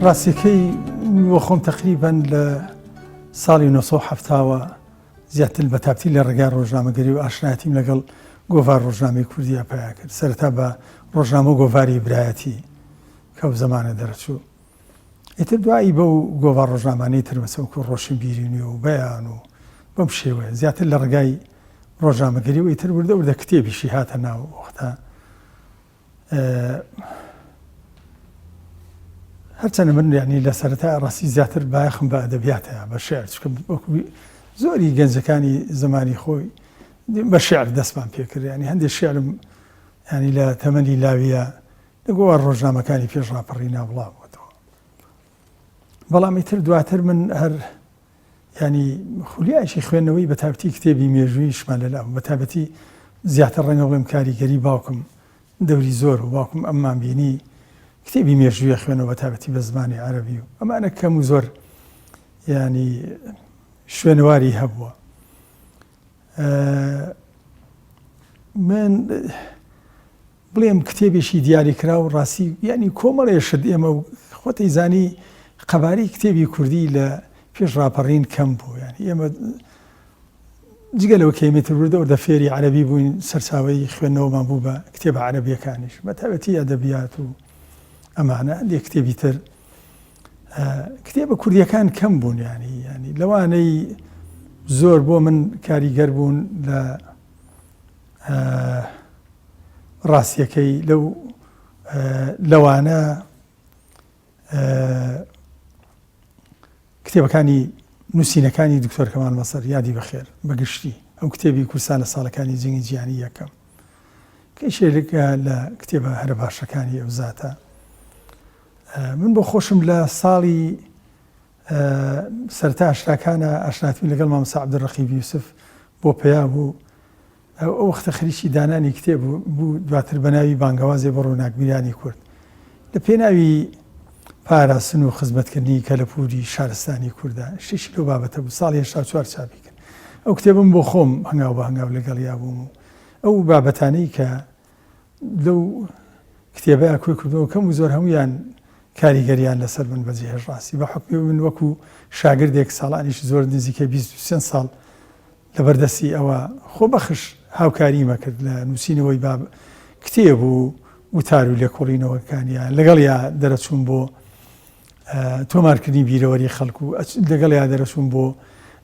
ڕاستیەکەی وە خۆم تەقریبەن لە ساڵی 1970ەوە زیاتر بە تابتی لە ڕێگای ڕۆژنامەگەری و ئاشنایەتیم لەگەڵ گۆڤار ڕۆژنامەی کوردیا پیا کرد سەرەتا بە ڕۆژنامە و گۆڤاری برایەتی کە ئەو زەمانە دەرەچوو ئیتر دوایی بەو گۆڤار ڕۆژنامانەی تر مەسە وەکو ڕۆشنبیری نوێ و بەیان و بەم شێوەیە زیاتر لە ڕێگای ڕۆژنامەگەری و ئیتر وردە وردە کتێبیشی هاتە ناو وەختە هەرچەنە من یعنی لە سەرەتا ڕاستی زیاتر بایەخم بە ئەدەبیاتە بە شعر چونکە وەکو زۆری گەنجەکانی زمانی خۆی بە شعر دەستمان پێکرد ینی هەندێک شعرم ینی لە تەمەنی لاویە لە گۆوار ڕۆژنامەکانی پێش ڕاپەڕینا بڵاو بۆتەوە بەڵام ئیتر دواتر من هەر ینی خولیایکی خوێندنەوەی بە تابەتی کتێبی مێژوویشمان لەلا بە تابەتی زیاتر ڕەنگە بڵێم کاریگەری باوکم دەوری زۆر و باوکم ئەممان بینی کتێبی مێژوویە خوێنەوە بە تابەتی بە زمانی عەربی و ئەمانە کەم و زۆر ینی شوێنەواری هەبووە من بڵێم کتێبێکی دیاریکراو ڕاستی یانی کۆمەڵێ شت ئێمە خۆت ئەیزانی قەبارەی کتێبی کوردی لە پێش ڕاپەڕین کەم بوو یانی ئێمە جگە لەوە کە ئێمە تر وردە وردە فێری عەرەبی بووین سەرچاوەی خوێندنەوەمان بوو بە کتێبە عەرەبیەکانیش بە تایبەتی ئەدەبیات و ئەمانە هەندێک کتێبی تر کتێبە کوردیەکان کەم بوون ینی ینی لەوانەی زۆر بۆ من کاریگەر بوون لە ڕاستیەکەی لەو لەوانە کتێبەکانی نووسینەکانی دکتۆر کەمال مەسەر یادی بەخێر بەگشتی ئەو کتێبی کوردستان لە ساڵەکانی جەنگی جیهانی یەکەم کە یەکێکە لە کتێبە هەرە باشەکانی ئەو زاتە من بۆ خۆشم لە ساڵی سەرتا ئاشناکانە ئاشناتیم لەگەڵ مامۆستا عەبدولڕەقیب یوسف بۆ پەیا بوو ئەو وەختە خەریکی دانانی کتێب بوو دواتر بە ناوی بانگەوازێ بۆ ڕووناکبیرانی کورد لە پێناوی پاراستن و خزمەتکردنی کەلەپووری شارستانی کوردە شتێکی لەو بابەتە بوو ساڵی 84 چاپی کرد ئەو کتێبم بۆ خۆم هەنگاو بە هەنگاو لەگەڵیا بووم و ئەو بابەتانەی کە لەو کتێبەیا کۆی کردووە کەم و زۆر هەموویان کاریگەریان لەسەر من بەجێهێشت ڕاستی بە حوکمی من وەکو شاگردێک ساڵانیش زۆر نزیکەی 23 ساڵ لەبەر دەستی ئەوە خۆبەخش هاوکاریمە کرد لە نووسینەوەی باب کتێب و وتار و لێکۆڵینەوەکانیان لەگەڵیا دەرەچوون بۆ تۆمارکردنی بیرەوەری خەڵک و لەگەڵیا دەرەچوون بۆ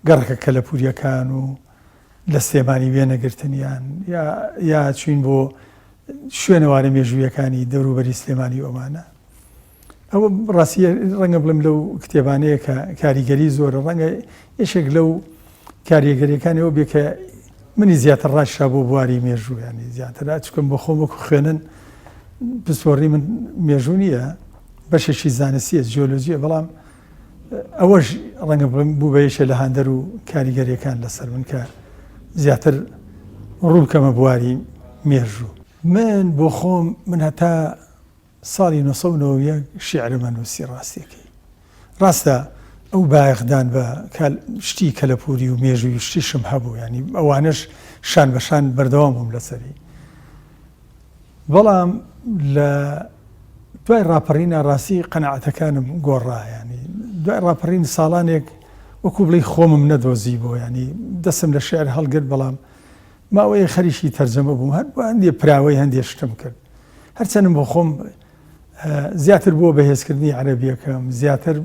گەڕەکە کەلەپوریەکان و لە سلێمانی وێنەگرتنیان یا یا چوین بۆ شوێنەوارە مێژوویەکانی دەوروبەری سلێمانی و ئەمانە ئەوە ڕاستیە ڕەنگە بڵێم لەو کتێبانەیە کە کاریگەری زۆرە ڕەنگە یەکێک لەو کاریگەریەکانی ئەو بێ کە منی زیاتر ڕاشا بۆ بواری مێژوو ینی زیاتر چکم بۆ خۆم وەکو خوێنن پسپۆڕی من مێژوو نییە بەشێکی زانستیە جیۆلۆجیە بەڵام ئەوەش ڕەنگە بڵێم بوو بە یەکێ لە هاندەر و کاریگەریەکان لەسەر من کە زیاتر ڕوو بکەمە بواری مێژوو. من بۆ خۆم من هەتا ساڵی 1991 شیعرم ئەنووسی ڕاستیەکەی ڕاستە ئەو بایەخدان بە شتی کەلەپوری و مێژووی شتیشم هەبوو ینی ئەوانەش شان بە شان بەردەوام بووم لەسەری بەڵام لە دوای ڕاپەڕینا ڕاستی قەناعەتەکانم گۆڕا یانی دوای ڕاپەڕین ساڵانێک وەکو بڵێی خۆمم نەدۆزی بۆ ینی دەستم لە شعر هەڵگرت بەڵام ماوەیە خەریکی تەرجەمە بووم هەر بۆ هەندێ پراوەی هەندێ شتم کرد هەرچەنم بۆ خۆم زیاتر بۆ بەهێزکردنی عەرەبیەکەم زیاتر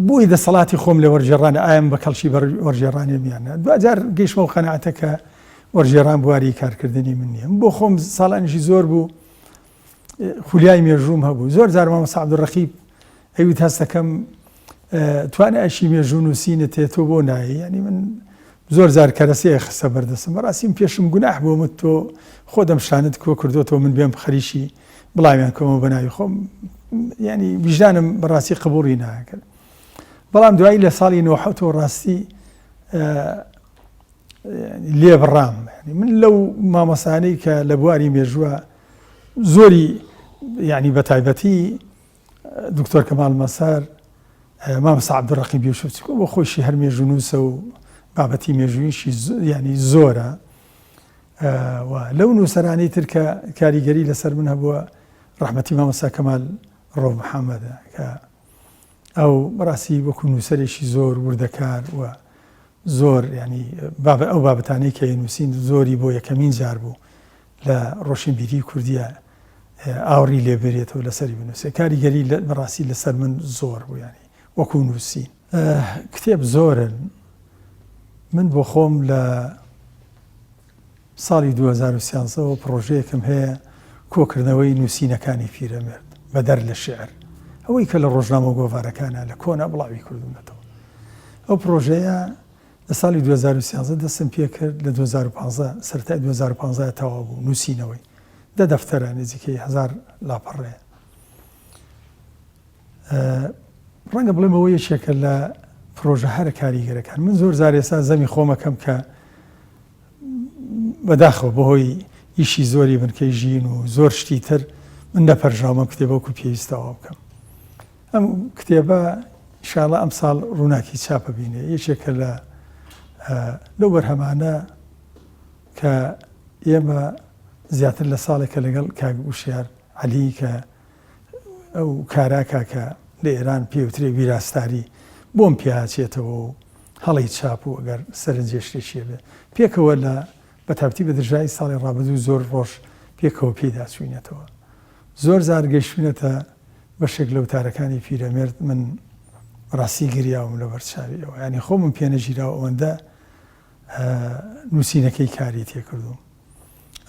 بۆی دەسەڵاتی خۆم لە وەرگێڕان ئایم بە کەڵکی وەرگێڕانی میانە دوجار گەیشتمەوە قەناعەتە کە وەرگێڕان بواری کارکردنی من نییە. من بۆ خۆم ساڵانیشی زۆر بوو خولیای مێژووم هەبوو. زۆر جار مامۆستا عەبدولڕەقیب ئەیوت هەستەکەم توانایشی مێژوو نووسینت هەیە تۆ بۆ نایەی؟ یانی من زۆر جار کەرەسەیە خستە بەردەستم. بەڕاستی من پێشم گوناح بوو وت تۆ خۆت ئەم شتانەت کۆ کردۆتەوە من بێم خەریکی بڵاویان کەمەوە بە ناوی خۆم. یانی ویژدانم بەڕاستی قبوڵی ناکرد. بەڵام دوایی لە ساڵی نۆحەوتەوە ڕاستی لێبڕام من لەو مامۆسانەی کە لە بواری مێژووە زۆری یعنی بە تایبەتی دکتۆر کەمال مەسار مامۆستا عەبدولڕەقیب یوسف چکۆ بۆ خۆشی هەر مێژوونووسە و بابەتی مێژوویشی ینی زۆرە و لەو نووسەرانی تر کە کاریگەری لەسەر من هەبووە ڕەحمەتی مامۆستا کەمال ڕۆ محەممەدە کە. ئەو بەڕاستی وەکو نووسەرێکی زۆر وردەکار و زۆر یانی بابە ئەو بابەتانەی کە نووسین زۆری بۆ یەکەمین جار بوو لە ڕۆشنبیری کوردیە ئاوڕی لێ برێتەوە لەسەری بنووسێ کاریگەری بەڕاستی لەسەر من زۆر بوو ینی وەکو نووسین کتێب زۆرن من بۆ خۆم لە ساڵی 2013 ەوە پڕۆژەیەکم هەیە کۆکردنەوەی نووسینەکانی پیرەمێرد بەدەر لە شیعر ئەوەی کە لە ڕۆژنامە و گۆڤارەکانا لە کۆنا بڵاوی کردوونەتەوە. ئەو پڕۆژەیە لە ساڵی 2013 دەستم پێکرد لە 2015 سەرەتای 2015 تەواو بوو نووسینەوەی دە دەفتەرە نزیکەی هەزار لاپەڕەیە. ڕەنگە بڵێم ئەوە یەکێکە لە پرۆژە هەرە کاریگەرەکان من زۆر جار ئێستا زەمی خۆمەکەم کە بەداخەوە بەهۆی ئیشی زۆری بنکەی ژین و زۆر شتی تر من نەپەرژاوم ئەم کتێبە وەکو پێویست تەواو بکەم ئەم کتێبە ئینشاڵا ئەم ساڵ ڕووناکی چاپە بینێ یەکێکە لە لەو بەرهەمانە کە ئێمە زیاتر لە ساڵێکە لەگەڵ کاک وشیار عەلی کە ئەو کاراکە کە لە ئێران پێوترێ ویراستاری بۆم پیاچێتەوە و هەڵەی چاپ و ئەگەر سەرنجێ شتێکی هەبێ پێکەوە لە بەتابتی بە درژایی ساڵی ڕابردوو زۆر ڕۆژ پێکەوە پێیدا چووینەتەوە زۆر جار گەیشتوینەتە بەشێک لە وتارەکانی پیرەمێرد من ڕاستی گریاوم لەبەر چاوی ئەوە یانی خۆمم پێ نەگیراوە ئەوەندە نووسینەکەی کاری تێکردووم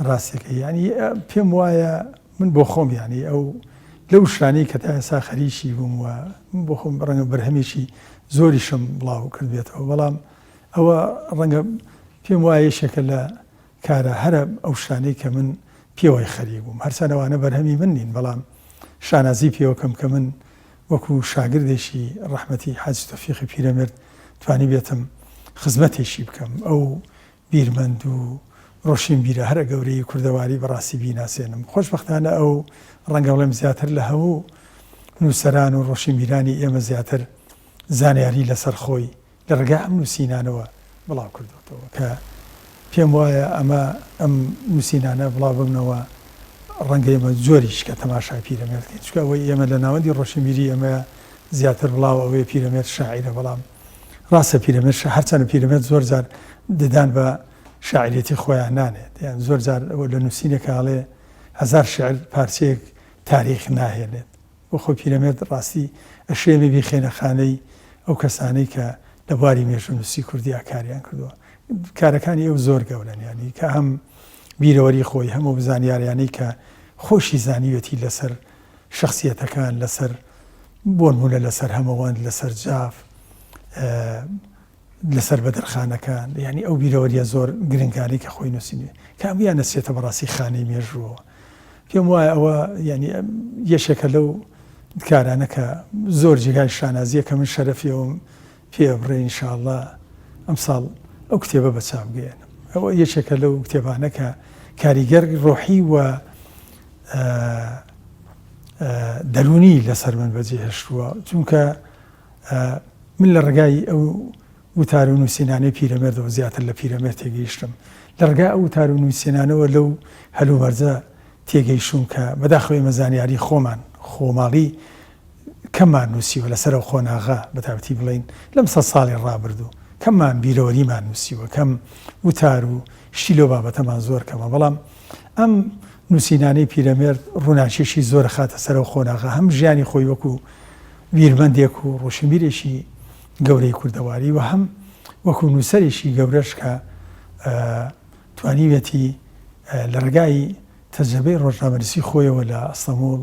ڕاستەکەی یانی پێم وایە من بۆ خۆم یانی ئەو لەو شتانەی کە تا ئێستا خەریکی بووم و من بۆ خۆم ڕەنگە بەرهەمێکی زۆریشم بڵاو کردبێتەوە بەڵام ئەوە ڕەنگە پێم وایە یەکێکە لە کارە هەرە ئەو شتانەی کە من پێوەی خەریک بووم هەرچەند ئەوانە بەرهەمی من نین بەڵام شانازی پێوەکەم کە من وەکو شاگردێکی ڕەحمەتی حاجی تۆفیقی پیرەمێرد توانیبێتم خزمەتێکی بکەم ئەو بیرمەند و ڕۆشینبیرە هەرە گەورەی کوردەواری بەڕاستی بیناسێنم. خۆشبەختانە ئەو ڕەنگە بڵێم زیاتر لە هەموو نووسەران و ڕۆشینبیرانی ئێمە زیاتر زانیاری لەسەر خۆی لە ڕێگای ئەم نووسینانەوە بڵاو کردۆتەوە کە پێم وایە ئەمە ئەم نووسینانە بڵاو ببنەوە ڕەنگە ئێمە جۆریش کە تەماشای پیرەمێرد کەین چونکە ئەوەی ئێمە لە ناوەندی ڕۆشنبیری ئێمە زیاتر بڵاو ئەوەیە پیرەمێرد شاعیرە بەڵام ڕاستە پیرەمێرد شا هەرچەندە پیرەمێرد زۆر جار ددان بە شاعیرێتی خۆیان نانێت یان زۆر جار لە نووسینێکا ئەڵێ هەزار شیعر پارچەیەک تاریخ ناهێنێت بۆ خۆی پیرەمێرد ڕاستی ئەشێ ئێمە بیخەینە خانەی ئەو کەسانەی کە لە بواری مێژوونووسی کوردیا کاریان کردووە کارەکانی ئەو زۆر گەورەن یانی کە هەم بیرەوەری خۆی هەم ئەو زانیاریانەی کە خۆشی زانیوێتی لەسەر شەخسیەتەکان لەسەر بۆنمونە لەسەر هەمەوەند لەسەر جاف لەسەر بەدرخانەکان یعنی ئەو بیرەوەریە زۆر گرنگانەی کە خۆی نووسینی کە هەموویان نەچێتە بەڕاستی خانەی مێژووەوە پێم وایە ئەوە یعنی یەکێکە لەو کارانە کە زۆر جێگای شانازیە کە من شەرەفی ئەوم پێ بڕێ ئینشاءاللە ئەمساڵ ئەو کتێبە بە چاپ گەیەنم ئەوە یەکێکە لەو کتێبانە کە کاریگەر ڕۆحی و دەروونی لەسەر من بەجێ هێشتووە چونکە من لە ڕێگای ئەو وتار و نووسینانەی پیرەمێردەوە زیاتر لە پیرەمێرد تێگەیشتم لە ڕێگای ئەو وتار و نووسینانەوە لەو هەلومەرجە تێگەیشتوم کە بەداخەوە ئێمە زانیاری خۆمان خۆماڵی کەممان نووسیوە لەسەر ئەو قۆناغە بەتابەتی بڵێین لەم سەد ساڵی ڕابردوو کەممان بیرەوەریمان نووسیوە کەم وتار و شتی لەو بابەتەمان زۆر کەمە بەڵام ئەم نووسینانەی پیرەمێرد ڕووناکیی زۆر ئەخاتە سەر ئەو قۆناغە، هەم ژیانی خۆی وەکوو بیرمەندێک و ڕۆشنبیرێکی گەورەی کوردەواری و هەم وەکوو نووسەرێکی گەورەش کە توانیویەتی لە ڕێگای تەجرەبەی ڕۆژنامەنووسی خۆیەوە لە ئەستەمووڵ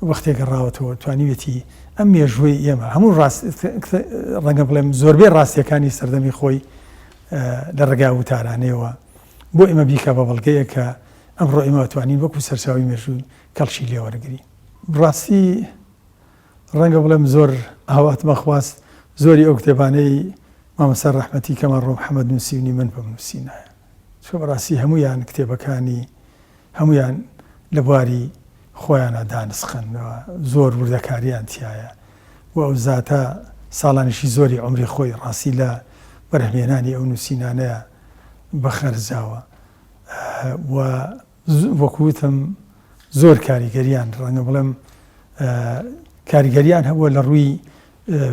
وەختێ گەڕاوەتەوە توانیویەتی ئەم مێژووەی ئێمە هەموو ڕاست ڕەنگە بڵێم زۆربەی ڕاستییەکانی سەردەمی خۆی لە ڕێگای وتارانەیەوە بۆ ئێمە بیکا بە بەڵگەیەک کە ئەمڕۆ ئێمە ئەتوانین وەکو سەرچاوەی مێژوو کەڵکی لێ وەرگرین. ڕاستی ڕەنگە بڵێم زۆر ئاواتمە خواست زۆری ئەو کتێبانەی مامۆستا ڕەحمەتی کەمال ڕۆ محەمەد نووسیونی من بمنووسینایە چونکە بەڕاستی هەموویان کتێبەکانی هەموویان لە بواری خۆیانا دانسقن و زۆر وردەکاریان تیایە و ئەو زاتە ساڵانێکی زۆری عومری خۆی ڕاستی لە بەرهەمهێنانی ئەو نووسینانەیە بەخەرجاوە و وەکو وتم زۆر کاریگەریان ڕەنگە بڵێم کاریگەریان هەبووە لە ڕووی.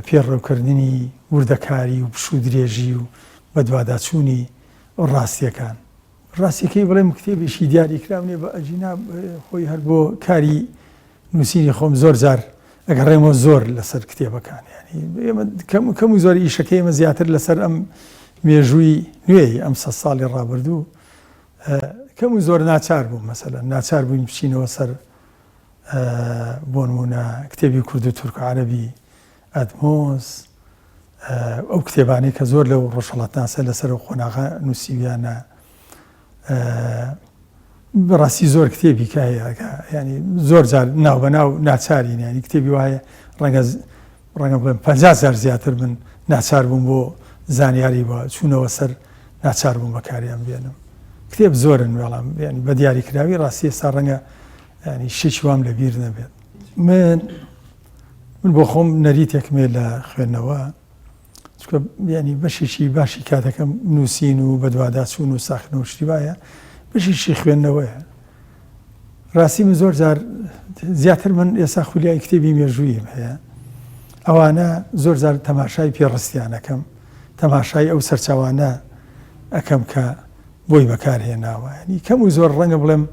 پێڕەوکردنی وردەکاری و پشوودرێژی و بەدواداچوونی ڕاستییەکان. ڕاستیەکەی بڵێم کتێبێکی دیاریکراو نیە بە ئەگینا خۆی هەر بۆ کاری نووسینی خۆم زۆر جار ئەگەڕێمەوە زۆر لەسەر کتێبەکان یانی ئێمە کەم کەم و زۆر ئیشەکەی ئێمە زیاتر لەسەر ئەم مێژووی نوێی ئەم سە ساڵی ڕابردوو کەم و زۆر ناچار بووم مەسەلەن ناچار بووین بچینەوە سەر بۆ نموونە کتێبی کورد و تورک و عەرەبی ئەدمۆس ئەو کتێبانەی کە زۆر لەو ڕۆژهەڵاتناسە لەسەر ئەو قۆناغە نووسیویانە بەڕاستی زۆر کتێبی کە هەیە ینی زۆر جار ناو بە ناو ناچارین ینی کتێبی وایە ڕەنگە ڕەنگە بڵێم پ جار زیاتر من ناچار بووم بۆ زانیاری بە چوونەوە سەر ناچار بووم بەکاریان بێنم کتێب زۆرن وێڵام ینی بە دیاریکراوی ڕاستی ئێستا ڕەنگە ینی شتێکی وام لە بیر نەبێت من من بۆ خۆم نەریتێکم هەیە لە خوێندنەوە چونکە یعنی بەشێکی باشی کاتەکەم نووسین و بەدواداچوون و ساخنەوە شتی وایە بەشێکی خوێندنەوەیە ڕاستی من زۆر جار زیاتر من ئێستا خولیای کتێبی مێژوویم هەیە ئەوانە زۆر جار تەماشای پێڕستیانەکەم تەماشای ئەو سەرچاوانە ئەەکەم کە بۆی بەکار هێناوە یانی کەم و زۆر ڕەنگە بڵێم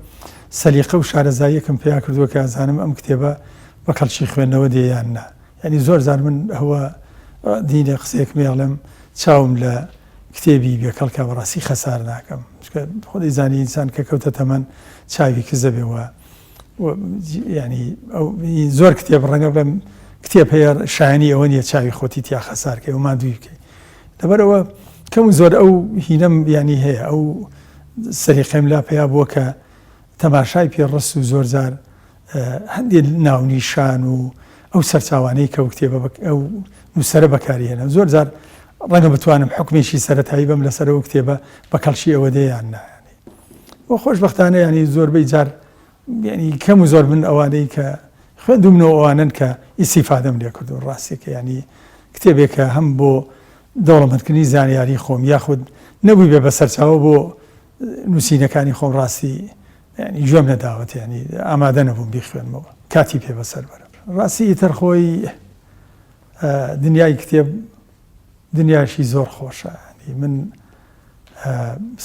سەلیقە و شارەزاییەکم پیا کردووە کە ئەزانم ئەم کتێبە بە کەڵکی خوێندنەوە دێ یان نا یانی زۆر جار من ئەوە دینێ قسەیەکم هەیە ئەڵێم چاوم لە کتێبی بێکەڵکە بەڕاستی خەسار ناکەم چونکە خۆ دەیزانی ئینسان کە کەوتە تەمەن چاوی کزە بێ و ینی ئەو زۆر کتێب ڕەنگە بڵێم کتێب هەیە شایانی ئەوە نییە چاوی خۆتی تیا خەسارکەی و ماندووی بکەی لەبەرئەوە کەم و زۆر ئەو هینەم یانی هەیە ئەو سەلیقەم لا پەیا بووە کە تەماشای پێڕست و زۆر جار هەندێک ناونیشان و ئەو سەرچاوانەی کە کتێبە ئەو نووسەرە بەکاری هێنا زۆر جار ڕەنگە بتوانم حکمێکی سەتایی بم لەسەر ئەو کتێبە بە کەڵکی ئەوە دێ یان نایانی بۆ خۆشببختانە ینی زۆربەی جار یانی کەم و زۆر من ئەوانەی کە خوێندومنەوە ئەوانەن کە ئیسیفادەم لێ کردوون ڕاستیەکە یانی کتێبێکە هەم بۆ دەوڵەمەندکردنی زانیاری خۆم یاخود نەبووی بێ بە سەرچاوە بۆ نووسینەکانی خۆم ڕاستی ینی گوێم نەداوەت ینی ئامادە نەبووم بیخوێنمەوە کاتی پێ بەسەر بەرم ڕاستی ئیتر خۆی دنیای کتێب دنیاشی زۆر خۆشە ینی من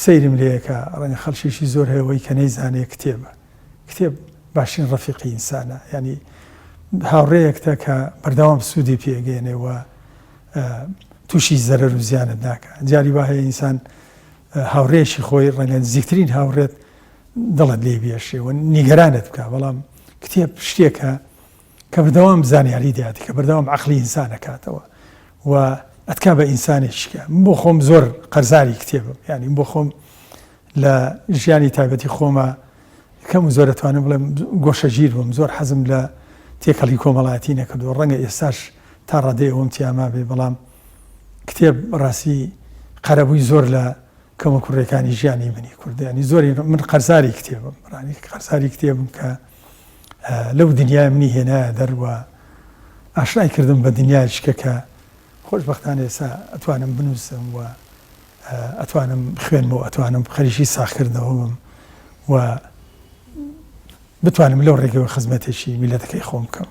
سەیرم لێیە ڕەنگە خەڵکێکی زۆر هەیە وەی کە نەیزانێ کتێبە کتێب باشترین ڕەفیقی ئینسانە یعنی هاوڕێیەکتە کە بەردەوام سوودی پێگەێنێ و تووشی زەرەر و زیانت ناکە جاری وا هەیە ئینسان هاوڕێکی خۆی ڕەنگە نزیکترین هاوڕێت دڵت لێ بێشێ و نیگەرانت بکە بەڵام کتێب شتێکە کە بەردەوام زانیاری دەیاتێ کە بەردەوام عەقڵی ئینسان ئەکاتەوە و ئەتکا بە ئینسانێکی کە من بۆ خۆم زۆر قەرزاری کتێبم یعنی بۆ خۆم لە ژیانی تایبەتی خۆمە کەم و زۆر ئەتوانم بڵێم گۆشەگیر بووم زۆر حەزم لە تێکەڵی کۆمەڵایەتی نەکردو ڕەنگە ئێستاش تا ڕادەی ئەوەم تیاما بێ بەڵام کتێب ڕاستی قەرەبووی زۆر لە کەموکوڕیەکانی ژیانی منی کورد ینی زۆری من قەرزاری کتێبم ڕانی قەرزاری کتێبم کە لەو دنیای منی هێنایە دەروە ئاشنای کردم بە دنیایشکە کە خۆشببختان ئێسا ئەتوانم بنووسم و ئەتوانم خوێنم و ئەتوانم خەریکی ساخکردنەوە بم و بتوانم لەو ڕێگەوە خزمەتێکی میلەتەکەی خۆم بکەم.